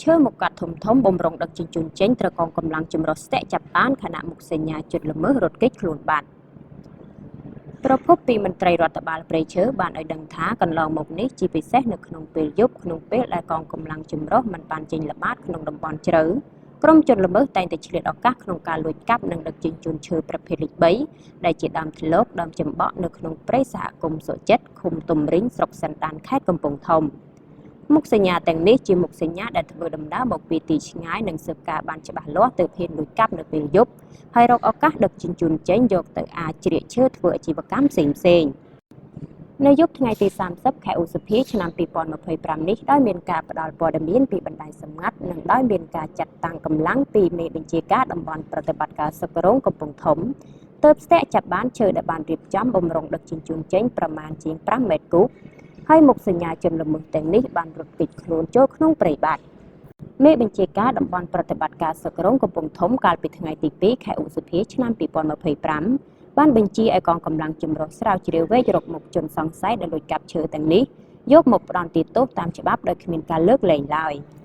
ឈើមុខកាត់ធំធំបំរុងដឹកជញ្ជូនចេញត្រូវកងកម្លាំងចម្រុះស្ទាក់ចាប់បានខណៈមុខសញ្ញាជនល្មើសរត់គេចខ្លួនបាត់ប្រភពពីមន្ត្រីរដ្ឋបាលព្រៃឈើបានឲ្យដឹងថាកន្លងមកនេះជាពិសេសនៅក្នុងពេលយប់ក្នុងពេលដែលកងកម្លាំងចម្រុះមិនបានចេញល្បាតក្នុងតំបន់ជ្រៅក្រុមជនល្មើសតែងតែឆ្លៀតឱកាសក្នុងការលួចកាប់និងដឹកជញ្ជូនឈើប្រភេទលេខ3ដែលជាដើមធ្លកដើមចំបក់នៅក្នុងព្រៃសហគមន៍សុចិត្តឃុំទំរីងស្រុកសណ្ដានខេត្តកំពង់ធំមុខសញ្ញាទាំងនេះជាមុខសញ្ញាដែលធ្វើដំណើរមកពីទីឆ្ងាយនិងស៊ើបការបានច្បាស់លាស់ទើបហ៊ានលួចកាប់នៅពេលយប់ហើយរកឱកាសដឹកជញ្ជូនចេញយកទៅអាចជ្រៀកឈើធ្វើអាជីវកម្មផ្សេងៗនៅយប់ថ្ងៃទី30ខែឧសភាឆ្នាំ2025នេះដោយមានការផ្ដល់ព័ត៌មានពីបណ្ដាញសម្ងាត់និងដោយមានការចាត់តាំងកម្លាំងពីមេបញ្ជាការតំបន់ប្រតិបត្តិការសឹករងកំពង់ធំទើបស្ទាក់ចាប់បានឈើដែលបានរៀបចំបំរុងដឹកជញ្ជូនចេញប្រមាណជាង5ម៉ែត្រគូបហើយមុខសញ្ញាជនល្មើសទាំងនេះបានរត់គេចខ្លួនចូលក្នុងព្រៃបាត់មេបញ្ជាការតំបន់ប្រតិបត្តិការសឹករងកំពង់ធំកាលពីថ្ងៃទី2ខែឧសភាឆ្នាំ2025បានបញ្ជាឲ្យកងកម្លាំងចម្រុះស្រាវជ្រាវវែករកមុខជនសង្ស័យដែលលួចកាប់ឈើទាំងនេះយកមកផ្ដន្ទាទោសតាមច្បាប់ដោយគ្មានការលើកលែងឡើយ។